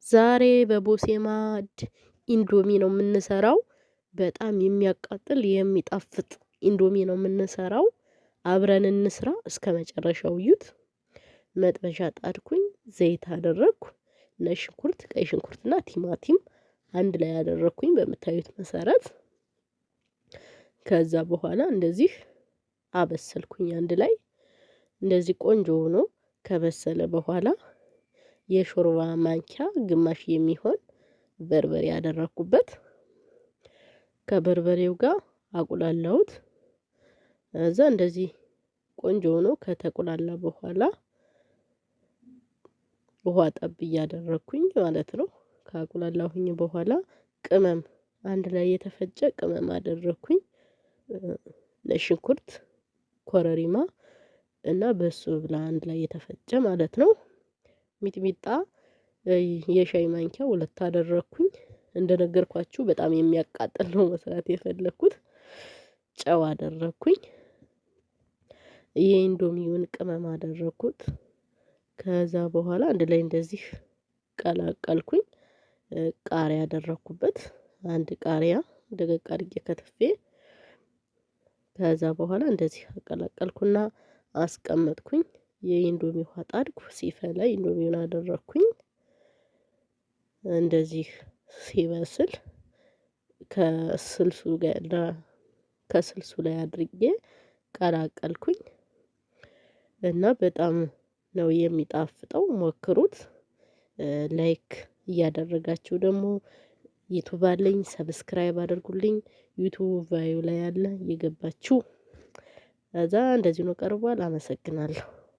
ዛሬ በቦሴ ማዕድ ኢንዶሚ ነው የምንሰራው። በጣም የሚያቃጥል የሚጣፍጥ ኢንዶሚ ነው የምንሰራው። አብረን እንስራ እስከ መጨረሻው እዩት። መጥበሻ ጣድኩኝ፣ ዘይት አደረግኩ፣ ነጭ ሽንኩርት፣ ቀይ ሽንኩርትና ቲማቲም አንድ ላይ አደረግኩኝ በምታዩት መሰረት። ከዛ በኋላ እንደዚህ አበሰልኩኝ አንድ ላይ። እንደዚህ ቆንጆ ሆኖ ከበሰለ በኋላ የሾርባ ማንኪያ ግማሽ የሚሆን በርበሬ ያደረኩበት፣ ከበርበሬው ጋር አቁላላሁት። እዛ እንደዚህ ቆንጆ ሆኖ ከተቁላላ በኋላ ውሃ ጠብ እያደረኩኝ ማለት ነው። ካቁላላሁኝ በኋላ ቅመም አንድ ላይ የተፈጨ ቅመም አደረኩኝ። ነጭ ሽንኩርት፣ ኮረሪማ እና በሶ ብላ አንድ ላይ የተፈጨ ማለት ነው። ሚጥሚጣ የሻይ ማንኪያ 2 አደረኩኝ። እንደነገርኳችሁ በጣም የሚያቃጥል ነው መስራት የፈለኩት። ጨው አደረኩኝ። የኢንዶሚውን ቅመም አደረኩት። ከዛ በኋላ አንድ ላይ እንደዚህ ቀላቀልኩኝ። ቃሪያ አደረኩበት። አንድ ቃሪያ ደቀቅ አድርጌ ከትፌ ከዛ በኋላ እንደዚህ አቀላቀልኩና አስቀመጥኩኝ። የኢንዶሚ ውሃ ጣድኩ። ሲፈላ ኢንዶሚውን አደረኩኝ። እንደዚህ ሲበስል ከስልሱ ጋር ከስልሱ ላይ አድርጌ ቀላቀልኩኝ። እና በጣም ነው የሚጣፍጠው፣ ሞክሩት። Like እያደረጋችሁ ደግሞ YouTube አለኝ፣ subscribe አድርጉልኝ። YouTube bio ላይ አለ እየገባችሁ። ከዛ እንደዚህ ነው ቀርቧል። አመሰግናለሁ።